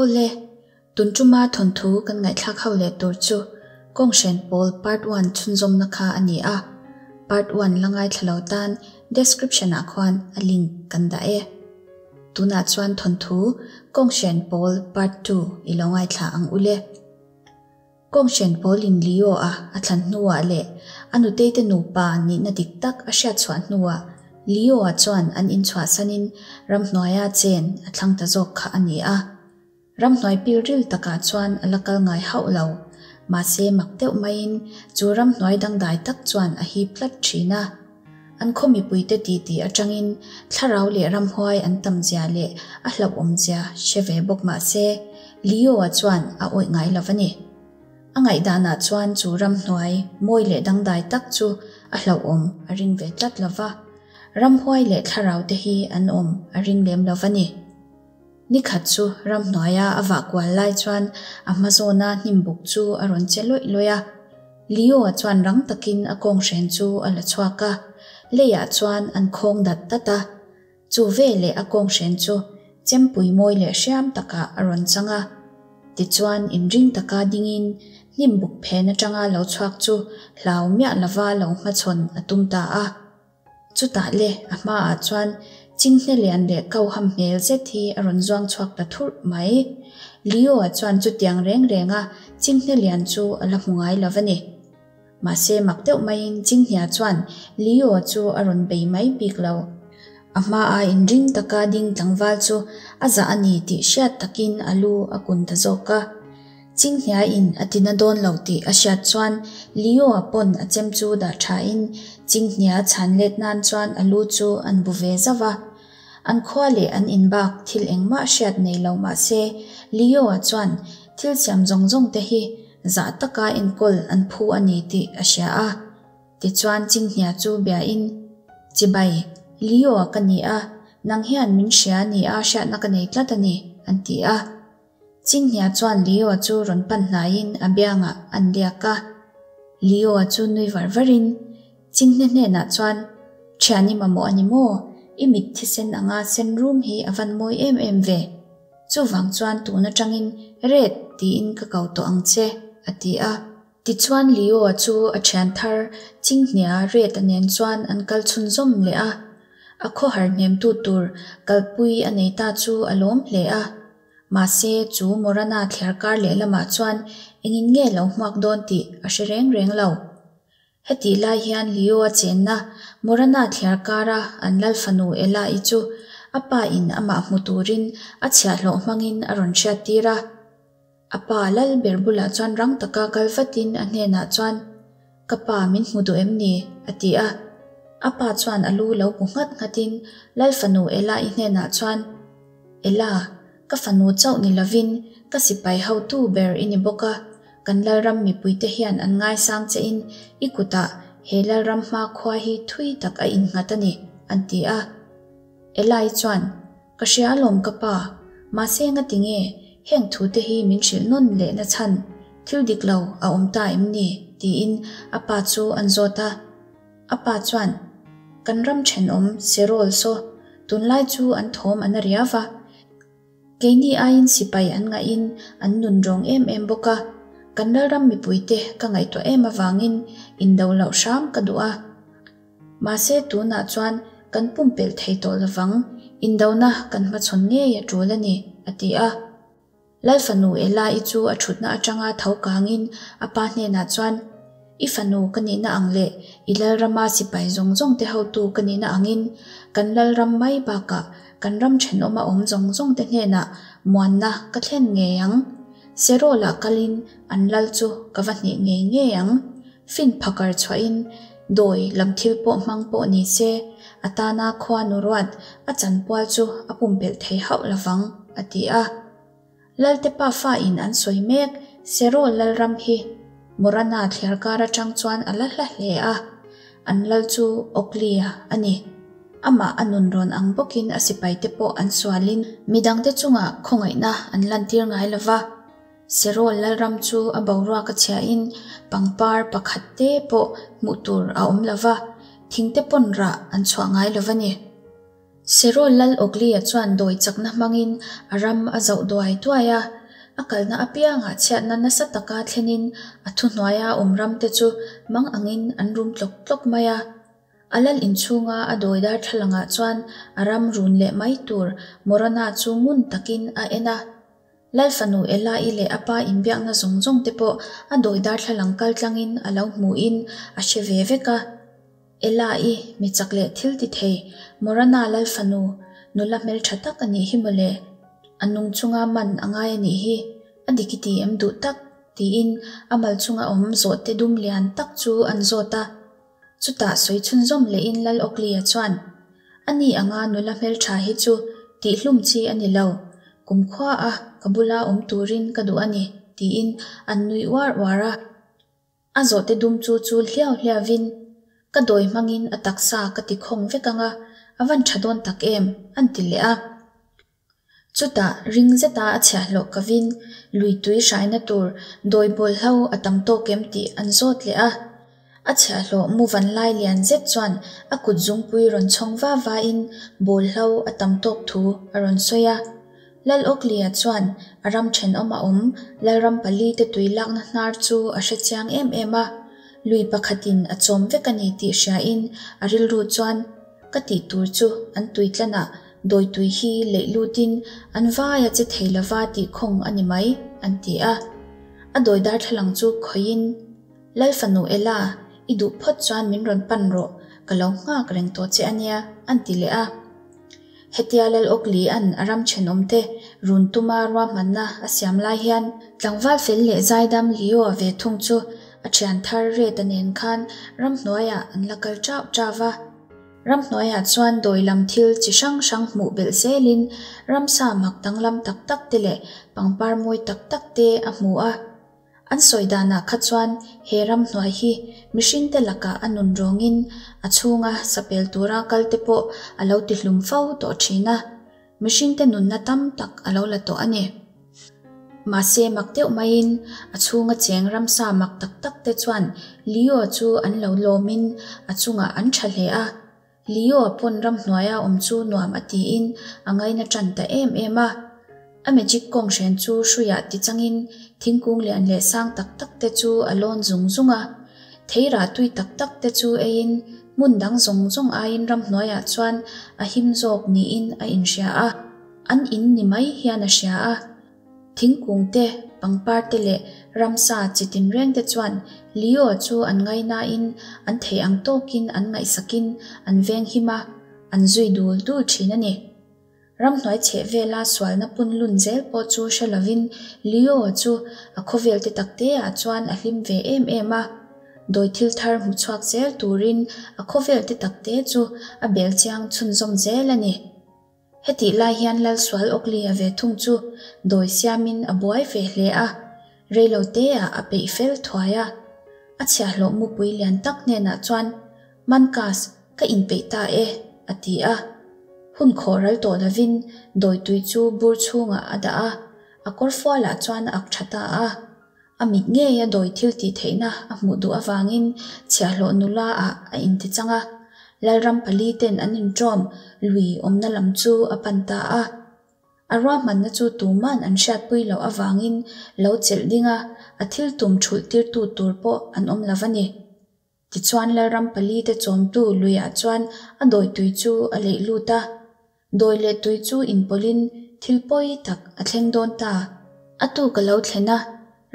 Awle, tun tuma thawnthu kan ngaihthlak ho leh tur chu Kawnghren Pawl Part One chhunzawmna kha a ni a, Part One la ngaithla lo tan description ah khuan a link kan dah e. Tunah chuan thawnthu Kawnghren Pawl Part Ii i lo ngaithla ang ule. Kawnghren Pawl-in Leo a a thlan hnuah leh a nuteite nupa nihna dik tak a hriatchhuah hnuah Leo-a chuan an inchhuahsanin ramhnuaia chen a thlang ta zawk kha a ni a. Ramhnuai pilril takah chuan a la kal ngai hauh lo. Mahse mak deuh maiin chu ramhnuai dangdai tak chuan a hip tlat thin a. An khaw mipuite titi atangin thlarau leh ramhuai an tam zia leh a hlauhawm zia hre ve bawk mah se, Leo-a chuan a awih ngai lo a ni. A ngaihdanah chuan chu ramhnuai mawi leh dangdai tak chu a hlauhawm a ring ve tlat lo va, ramhuai leh thlarau te hi an awm a ring lem lo va ni. Ni khat chu ramhnuaia a vah kual lai chuan a hma zawna hnim buk chu a rawn che lawih lawih a. Leo-a chuan rang takin a kawnghren chu a la chhuak a, leiah chuan an khawng dat dat a. Chu veleh a kawnghren chu chempui mawi leh hriam takah a rawn chang a. Tichuan inring taka dingin hnim buk phen atanga lo chhuak chu hlau miah lova lo hmachhawn a tum ta a. Chutah le a hmaah chuan chinghne lian leh kau ham hmel zet hi a rawn zuang chhuak ta thurh mai. Leo-a chuan chutiang reng renga chinghne lian chu a la hmu ngai lo a ni. Mahse mak deuh maiin chinghnia chuan Leo-a chu a rawn bei mai bik lo. A hmaa inring taka ding tlangval chu a zah a ni tih hriat takin a lu a kun ta zawk a. Chinghniain a tina dawn lo tih a hriat chuan Leo-a pawn a chem chu dah thain Chinghnia chhan let nan chuan a lu chu an bu ve zauh a. An khua leh an in bak thil engmah hriat nei lo mah se Leo-a chuan thil siam zawng zawng te hi zah taka enkawl an phu a ni tih a hria a. Tichuan Chinghnia chu biain, Chibai, Leo-a ka ni a, nang hian min hria ni a hriatna ka nei tlat a ni, an ti a. Chinghnia chuan Leo-a chu rawn pan hnaiin a biangah an liak a. Leo-a chu nui var varin Chinghne hnenah chuan, Thian i mamawh a ni maw? I mit thisen anga sen rum hi a van mawi em em ve. Chuvang chuan tun atangin Red tiin ka ko tawh ang che, a ti a. Tichuan Leo-a chu a thian thar Chinghnia Red-a nen chuan an kal chhunzawm leh a. A khawhar hnemtu tur kalpui a nei ta chu a lawm hle a. Mahse, chu Morana thliarkar lehlamah chuan engin nge lo hmuak dawn tih a hre reng reng lo. Hetih lai hian Leo-a chenna Morana thliarkara an lal fanu Ella-i chu a pa in amah hmu turin a chhiahhlawh hmangin a rawn hriattir a. A pa lal ber bulah chuan rang taka kal vatin a hnenah chuan, Ka pa min hmu duh em ni? a ti a. A pa chuan a lu lo bu nghat nghatin lal fanu Ella-i hnenah chuan, Ella, ka fanu chauh ni lovin ka sipai hotu ber i ni bawk a, kan Lalram mipuite hian an ngaisang chein i kutah he Lalram hmakhua hi thui tak a innghat a ni, an ti a. Ella-i chuan, Ka hria alawm ka pa, mahse ngati nge heng thute hi min hrilh nawn leh na chhan thil dik lo a awm ta em ni? tiin a pa chu an zawt a. A pa chuan, Kan ram thenawm Serol saw tunlai chu an thawm a na riau va, keini aiin sipai an ngahin an nun rawng em em bawk a, kan lalram mipuite ka ngaihtuah em avangin indo loh hram ka duh a. Mahse tunah chuan kan pumpelh thei tawh lovang, indona kan hmachhawn ngei a tul a ni, a ti a. Lal fanu Ella-i chu a thutna atanga tho kangin a pa hnenah chuan, I fanu ka nihna ang leh i Lalrama sipai zawng zawng te hotu ka nihna angin kan Lalram mai bakah kan ram thenawma awm zawng zawng te hnenah muanna ka thlen ngei ang. Serawlah kalin an lal chu ka va hneh ngei ngei ang. Fin phakar chhuahin dawi lam thil pawh hmang pawh ni se, a tana khua nu ruat a chanpual chu a pumpelh thei hauh lovang, a ti a. Lalte pafa in an sawi mek Seraw Lalram hi Morana thliarkar atang chuan a la hla hle a, an lal chu Oklia a ni. Amah a nun rawn ang bawkin a sipaite pawh an sualin midangte chungah khawngaihna an lantir ngai lova. Serawl Lalram chu a boruak a chhiahin pangpar pakhat te pawh hmuh tur a awm lo va, thingte pawn rah an chhuah ngai lo va ni. Serawl Lal Awklia chuan dawi chakna hmangin a ram a zauh duai duai a, a kalna apiangah chhiatna nasa taka thlenin a thuhnuaia awm ramte chu mang angin an rum tlawk tlawk mai a. A lal inchhunga a dawi darthlalangah chuan a ram run leh mai tur Morana chu ngun takin a en a. Lal fanu Ella-i leh a pa inbiakna zawng zawng te pawh a dawi darthlalang kal tlangin a lo hmuhin a hre ve vek a. Ella-i, mi chak leh thil ti thei, Morana lal fanu, nula hmeltha tak a nih hi mawle. A nung chunga man a ngai a nih hi, a dik i ti em duh tak? tiin a mal chunga awm zawhte dum lian tak chu an zawt a. Chutah sawi chhunzawm lehin Lal Awklia chuan, Ani anga nula hmeltha hi chu tihhlum chi a ni lo, kumkhua a ka bula awm turin ka duh a ni, tiin an nui uar uar a. A zawhte dum chu chul hliau hliauvin, Ka dawi hmangin a taksa ka ti khawng vek anga, a van tha dawn tak em, an ti leh a. Chutah ring zeta a chhiahhlawh kovin lui tui hraina tur dawi bawlhlo a tam tawk em tih an zawt leh a. A chhiahhlawh mu van lai lian zet chuan a kut zungpui rawn chhawng va vain bawlhlo a tam tawk thu a rawn sawi a. Lal Awklia chuan a ram thenawm a awm Lalram pali te tui lakna hnar chu a hre chiang em em a. Lui pakhatin a chawm vek a ni tih hriain a rilru chuan ka tih tur chu an tui tlanah Dawitui hi leih lutin an vai a che thei lova tih khawng a ni mai, an ti a. A dawi darthlalang chu khawihin, Lal fanu Ella, i duh phawt chuan min rawn pan rawh, ka lo nghak reng tawh che a nia, an ti leh a. Hetia Lal Awklia'n a ram thenawmte run tuma ruahmanna a siam lai hian tlangval fel leh zaidam Leo-a ve thung chu a thian thar Red-a nen khan ramhnuaiah an la kal chauh chauh va. Ramhnuaiah chuan dawi lam thil chi hrang hrang hmuh belh zelin ramsa mak danglam tak tak te leh pangpar mawi tak tak te a hmu a. An sawi danah kha chuan he ramhnuai hi mihringte lakah a nun rawngin a chhunga sapel tura kal te pawh a lo ti hlum fo tawh thin a, mihringte nunna tam tak a lo la tawh a ni. Mahse mak deuh maiin a chhunga cheng ramsa mak tak tak te chuan Leo chu an lo lawmin a chungah an tha hle a. Leo pawn ramhnuaia awm chu nuam a tiin a ngaina tan ta em em a. A magic kawnghren chu hruiah tichangin thingkung lian leh sang tak tak te chu a lawn zung zung a. Theirah tui tak tak te chu eiin hmun dang zawng zawng aiin ramhnuaiah chuan a him zawk niin a inhria a. An in ni mai hian a hria a, thingkung te, pangpar te leh ramsa chi tinreng te chuan Leo chu an ngainain an theih ang tawkin an ngaihsakin an venghim a, an zui dul dul thin a ni. Ramhnuai chheh vela sualna pun lun zel pawh chu hre lovin Leo chu a khawvel te tak te ah chuan a hlim ve em em a, dawi thil thar hmu chhuak zel turin a khawvel te tak te chu a bel chiang chhunzawm zel a ni. Hetih lai hian Lalsual Awklia ve thung chu dawi siamin a buai ve hle a, reilo teah a peih fel thuai a. A chhiahhlawh mupui lian tak hnenah chuan, Mankas, ka inpeih ta e, a ti a. Hun khawh ral tawh lovin dawi tui chu bur chhungah a dah a, a kawrfualah chuan a ak tha ta a. A mit ngeia dawi thil tih theihna a hmuh duh avangin chhiahhlawh nula ah a intichang a, Lalram pali ten an inṭawm lui awmna lam chu a pan ta a. A ruahmanna chu tuman an hriatpui loh avangin lo chelh ding a, a thil tum ṭhulh tirtu tur pawh an awm lo a ni. Tichuan Lalram pali te chawmtu luiah chuan a dawi tui chu a leih lut a. Dawi leh tui chu inpawlhin thil pawi tak a thleng dawn ta. A tuk a lo thlen a,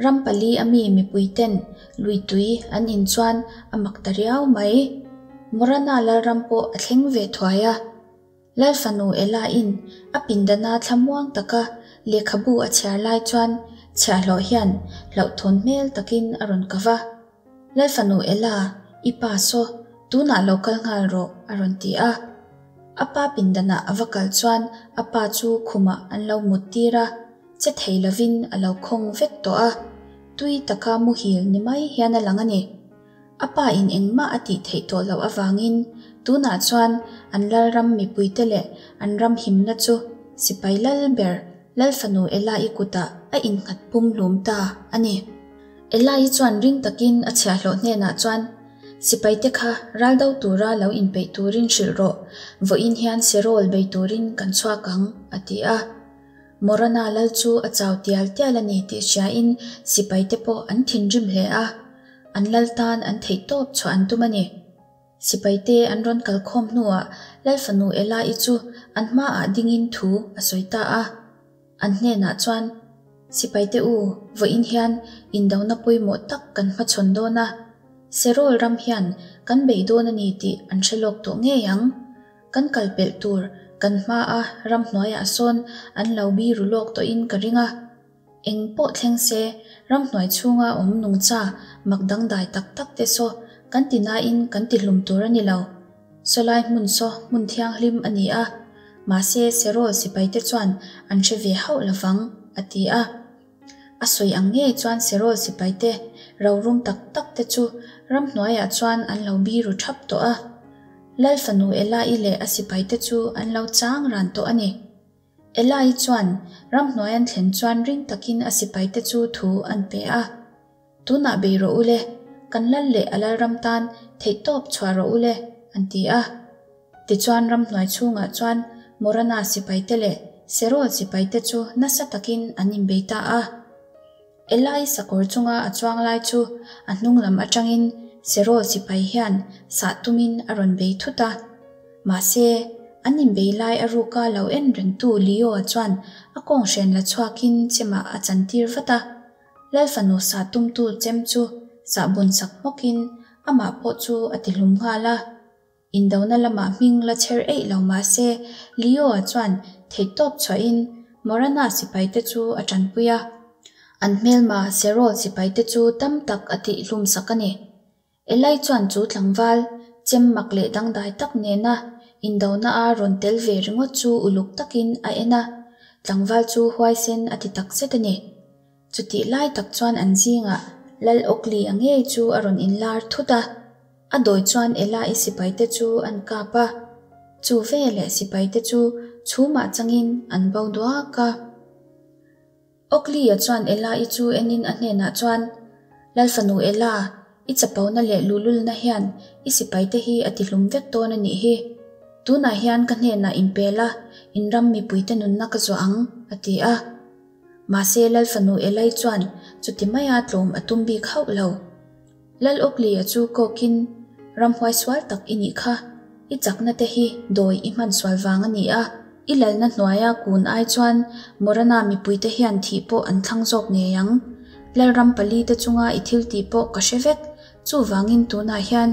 ram pali a mi mipui ten lui tui an in chuan a mak ta riau mai. Morana Lalram pawh a thleng ve thuai a. Lal fanu Ella-in a pindana thlamuang taka lehkhabu a chhiar lai chuan chhiahhlawh hian hlauhthawn hmel takin a rawn ka va. Lal fanu Ella, i pa saw, tunah lo kal nghal rawh, a rawn ti a. A pa pindanah a va kal chuan a pa chu khumah an lo mut tir a, che thei lovin a lo khawng vek tawh a. Tui taka muhil ni mai hian a lang a ni. A pa in engmah a tih theih tawh loh avangin tunah chuan an lalram mipuite leh an ram himna chu sipai lal ber Lal fanu Ella-i kutah a innghat pum hlum ta a ni. Ella-i chuan ring takin a chhiahhlawh hnenah chuan, Sipaite kha ral do tura lo inpeih turin hrilh rawh, vawiin hian Serawl bei turin kan chhuak ang, a ti a. Morana lal chu a chau tial tial a ni tih hriain sipaite pawh an thinrim hle a, an lal tan an theihtawp chhuah an tum a ni. Sipaite an rawn kalkhawm hnuah Lal fanu Ela-i chu an hmaah dingin thu a sawi ta a. An hnenah chuan, Sipaite u, vawiin hian indona pawimawh tak kan hmachhawn dawn a. Serawl ram hian kan bei dawn a ni tih an hre lawk tawh ngei ang. Kan kal pelh tur kan hmaa ramhnuaiah sawn an lo biru lawk tawhin ka ring a. Eng pawh thleng se, ramhnuai chhunga awm nungcha mak dangdai tak tak te saw kan ti nain kan ti hlum tur a ni lo. Sawlai hmun saw hmun thianghlim a ni a, mahse Serawl sipaite chuan an hre ve hauh lovang, a ti a. A sawi ang ngei chuan Serawl sipaite rorum tak tak te chu ramhnuaiah chuan an lo biru thap tawh a. Lal fanu Ela-i leh a sipaite chu an lo chang ran tawh a ni. Eli chuan ramhnuai an thlen chuan ring takin a sipaite chu thu an pe a. Tunah bei rawh u le, kan lal leh a lalram tan theihtawp chhuah rawh u le, an ti a. Tichuan ramhnuai chhungah chuan Morana sipaite leh Serawl sipaite chu nasa takin an inbei ta a. Eli sakawr chunga a chuang lai chu a hnung lam atangin Serawl sipai hian sah tumin a rawn bei thut a. Mahse, an inbei lai a ruka lo en rengtu Leo-a chuan a kawnghren la chhuakin chemah a chantir vat a. Lal fanu sah tumtu chem chu sah bun sak hmawkin amah pawh chu a ti hlum nghal a. Indona lamah hming la chher eih lo mah se, Leo-a chuan theihtawp chhuahin Morana sipaite chu a tanpui a. An hmelma Serawl sipaite chu tam tak a tihhlum sak a ni. Eli chuan chu tlangval, chem mak leh dangdai tak nena indona a rawn tel ve ringawt chu uluk takin a en a, tlangval chu huaisen a ti takzet a ni. Chutih lai tak chuan an zingah Lal Awkli a ngei chu a rawn inlar thut a, a dawi chuan Ela-i sipaite chu an kap a, chu veleh sipaite chu chhumah changin an bo duak a. Awkli-a chuan Ela-i chu enin a hnenah chuan, Lal fanu Ela, i chapona leh luhlulna hian i sipaite hi a tihlum vek dawn a nih hi. Tunah hian ka hnenah inpel a, in ram mipuite nunna ka zuah ang, a ti a. Mahse Lal fanu Elai chuan chuti maia tlawm a tum bik hauh lo. Lal Awklia chu kawkin, Ramhuai sual tak i nih kha, i chakna te hi dawi i hman sual vang a ni a, i lalna hnuaia kun ai chuan Morana mipuite hian thih pawh an thlang zawk ngei ang. Lalram palite chunga i thil tih pawh ka hre vek, chuvangin tunah hian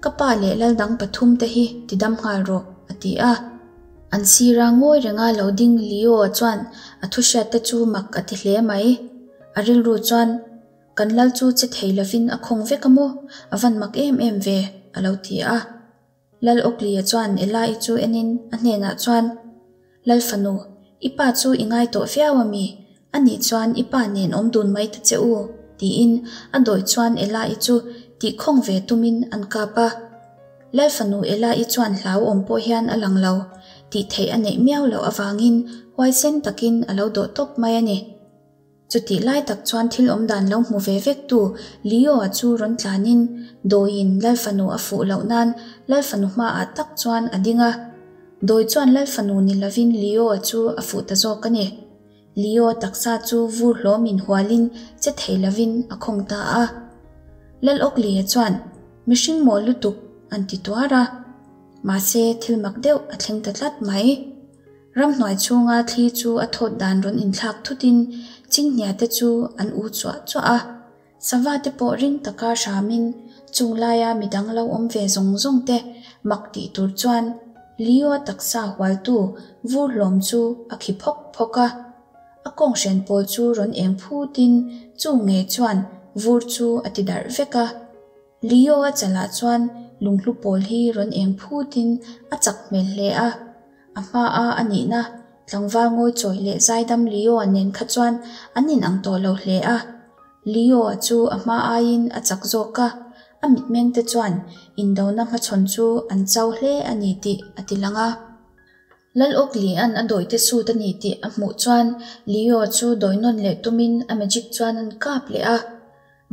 ka pa leh lal dang pathumte hi tidam nghal rawh, a ti a. An sira ngawi renga lo ding Leo-a chuan a thuhriatte chu mak a ti hle mai. A rilru chuan, Kan lal chu che thei lovin a khawng vek a maw? A van mak em em ve, a lo ti a. Lal Awklia chuan Ela-i chu enin a hnenah chuan, Lal fanu, i pa chu i ngai tawh viau a mi? Anih chuan i pa nen awm dun mai ta che u, tiin a dawi chuan Ela-i chu tihkhawng ve tumin an kap a. Lal fanu Ela-i chuan hlauhawm pawh hian a lang lo, tih theih a neih miau loh avangin huaisen takin a lo dawh tawp mai a ni. Chutih lai tak chuan thil awm dan lo hmu ve vektu Leo-a chu rawn tlanin dawiin Lal fanu a fuh loh nan Lal fanu hmaah tak chuan a ding a. Dawi chuan Lal fanu ni lovin Leo-a chu a fuh ta zawk a ni. Leo taksa chu vur hlawmin hualin che thei lovin a khawng ta a. Lal Awklia chuan, Mihring maw lutuk, an ti tuar a. Mahse, thil mak deuh a thleng ta tlat mai. Ramhnuai chhunga thli chu a thawt dan rawn inthlak thutin chinghnia te chu an u chuah chuah a. Sava te pawh ring taka hramin chung laia midang lo awm ve zawng zawng te mak tih tur chuan Leo-a taksa hualtu vur hlawm chu a khi phawk phawk a. A kawnghren pawl chu rawn eng phutin chu ngei chuan vur chu a ti darh vek a. Leo-a chalah chuan lunghlu pawl hi rawn eng phutin a chak hmel hle a. A hmaa a nihna tlangval ngawichawi leh zaidam Leo-a nen kha chuan an inang tawh lo hle a. Leo-a chu a hma aiin a chak zawk a, a mitmeng te chuan indona hmachhawn chu an chau hle a ni tih a ti lang a. Lal Awklian a dawite sut a ni tih a hmuh chuan Leo-a chu dawi nawn leh tumin a magic chuan an kap leh a.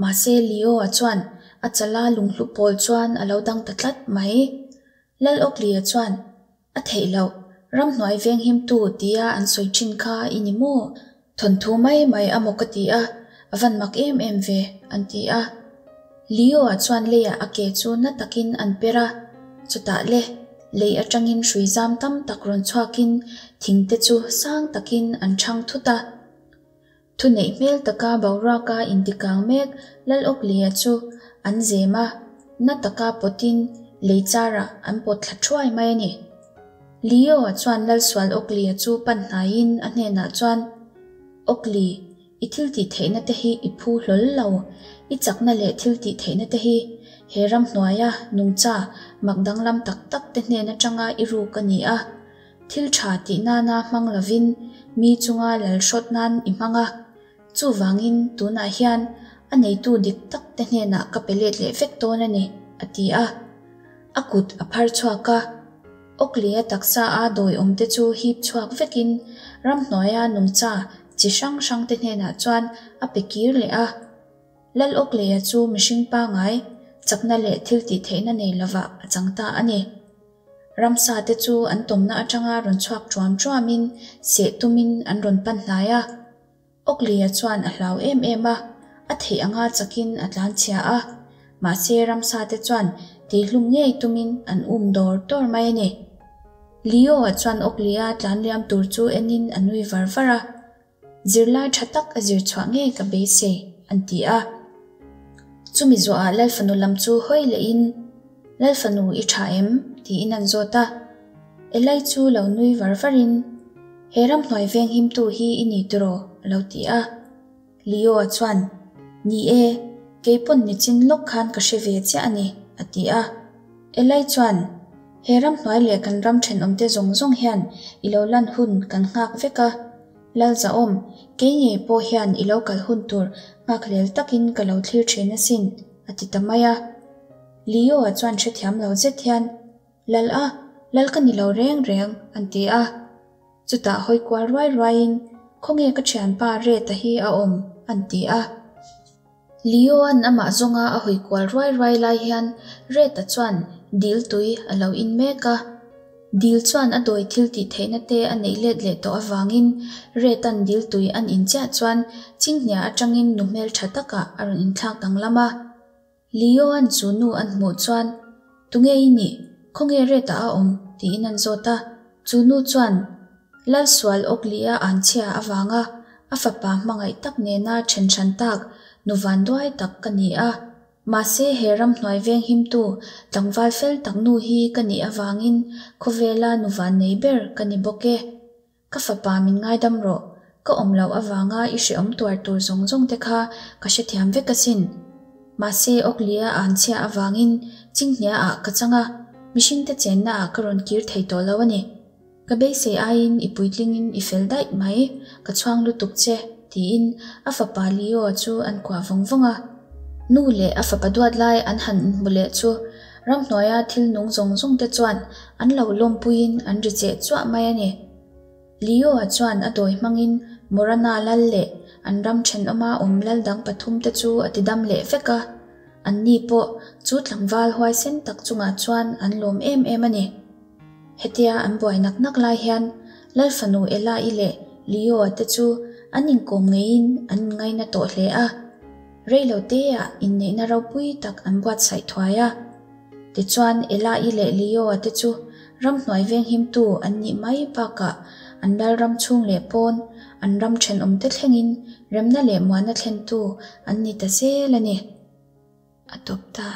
Mahse Leo-a chuan a chala lunghlu pawl chuan a lo dang ta tlat mai. Lal Awklia chuan, A theih loh, ramhnuai venghimtu tia an sawi thin kha i ni maw? Thawnthu mai mai a maw ka ti a, a van mak em em ve, an ti a. Leo-a chuan leiah a ke chu na takin an per a, chutah le, lei atangin hrui zam tam tak rawn chhuakin thing te chu sang takin an chhang thut a. Thuneih hmel taka boruaka intikang mek Lalawklia chu an zem a, na taka pawtin lei charah an pawt thla thuai mai a ni. Leo-a chuan Lalsual Awklia chu pan hnaiin a hnenah chuan, Awkli, I thil tih theihna te hi i phu hlawl lo. I chakna leh thil tih theihna te hi he ramhnuaia nungcha mak danglam tak tak te hnen atanga i ruk a ni a. Thil tha tih nana hmang lovin mi chunga lal hrawt nan i hmang a. Chuvangin tunah hian a neitu dik tak te hnenah ka pe let leh vek dawn a ni, a ti a. A kut a phar chhuak a. Awklia taksa a dawi awm te chu hip chhuak vekin ramhnuaia nungcha chi hrang hrang te hnenah chuan a pe kir leh a. Lal Awkleia chu mihring pangai, chakna leh thil tih theihna nei lovah a chang ta a ni. Ramsa te chu an tawmna atanga rawn chhuak ṭuam ṭuamin seh tumin an rawn pan hnai a. Awkleia chuan a hlau em em a, a theih anga chakin a tlanchhia a. Mahse ramsa te chuan teihlum ngei tumin an um dawr dawr mai a ni. Leo-a chuan Awklia tlan liam tur chu enin a nui var var a, Zirlai tha tak a zir chhuah ngei ka beisei, an ti a. Chumi zawhah Lalfanu lam chu hawi lehin, Lalfanu i tha em? tiin an zawt a. Elai chu lo nui var varin, He ramhnuai veng himtu hi i ni tiraw? a lo ti a. Leo-a chuan, Ni e, kei pawn nichin lawk khan ka hre ve chiah a ni, a ti a. Eli chuan, He ramhnuai leh kan ram thenawmte zawng zawng hian i lo lan hun kan nghak vek a. Lalzahawm, kei ngei pawh hian i lo kal hun tur nghakhlel takin ka lo thlir thin asin, a ti ta mai a. Leo-a chuan hrethiam lo zet hian, Lal a, lal ka ni lo reng reng, an ti a. Chutah hawi kual ruai ruaiin, Khawnge ka thianpa Reta hi a awm? an ti a. Leo-a'n amah zawnga a hawi kual ruai ruai lai hian Reta chuan dil tui a lo in mek a. Dil chuan a dawi thil tih theihna te a neih let leh tawh avangin Reta'n dil tui an in chiah chuan chinghnia atangin nu hmeltha takah a rawn inthlak danglam a. Leo-a'n chu nu an hmuh chuan, Tunge i nih? Khawnge Reta a awm? tiin an zawt a. Chu nu chuan, Lalsual Awklia anchhia avanga a fapa hmangaih tak nena then hran tak nu vanduai tak ka ni a. Mahse he ramhnuai veng himtu tlangval fel tak nu hi ka nih avangin khawvela nu vannei ber ka ni bawk e. Ka fapa min ngaidam rawh, ka awm loh avanga i hreawm tuar tur zawng zawng te kha ka hrethiam vek asin. Mahse Awklia an chhia avangin Chinghnia ah ka chang a, mihring te chenna ah ka rawn kir thei tawh lo a ni. Ka beisei aiin i puitlingin i fel daih mai, ka chhuang lutuk che, tiin a fapa Leo chu an kuah vawng vawng a. Nu leh a fapa duat lai an han inhmu leh chu Ramhnuaia thil nung zawng zawng te chuan an lo lawmpuiin an ri cheh chuah mai a ni. Leo-a chuan a dawi hmangin Morana lal leh an ram thenawma awm lal dang pathum te chu a ti dam leh vek a. Anni pawh chu tlangval huaisen tak chungah chuan an lawm em em a ni. Hetia an buai nak nak lai hian Lal fanu Ella-i leh Leo-a te chu an inkawm ngeiin an inngaina tawh hle a. Reilo teah inneihna ropui tak an buatsaih thuai a. Tichuan, Ela-i leh Leo-a te chu ramhnuai venghimtu an nih mai bakah an lalram chhung leh pawn, an ram thenawmte thlengin remna leh muana thlentu an ni ta zel a ni. A tawp ta.